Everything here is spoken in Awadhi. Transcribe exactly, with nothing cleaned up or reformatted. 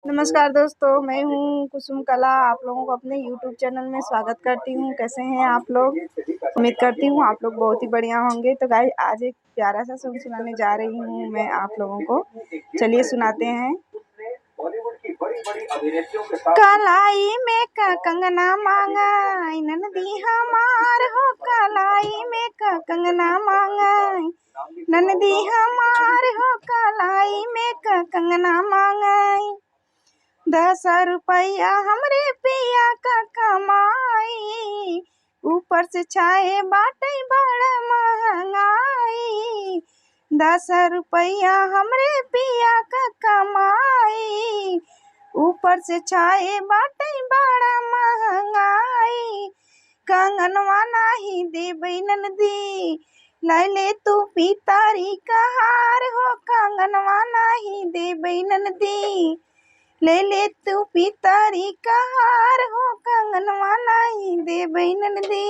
नमस्कार दोस्तों, मैं हूँ कुसुम कला। आप लोगों को अपने YouTube चैनल में स्वागत करती हूँ। कैसे हैं आप लोग? उम्मीद करती हूँ आप लोग बहुत ही बढ़िया होंगे। तो गाइस, आज एक प्यारा सा सॉन्ग सुनाने जा रही हूँ मैं आप लोगों को। चलिए सुनाते हैं। कलाई में का कंगना मांगाई ननदी हमार हो, कलाई में का कंगना मांगाई ननदी हमार हो, कलाई में का कंगना मांगाई। दस रुपया हमरे पिया का कमाई, ऊपर से छाए बाटे बड़ा महंगाई। दस रुपया हमरे पिया का कमाई, ऊपर से छाए बाटे बड़ा महंगाई। कंगनवा नाही देबै ननदी, लैले तू पितारी कहार हो। कंगनवा नाही देबै ननदी, लैले तू पितारी कहार हो। कंगनवा नाही देबै ननदी।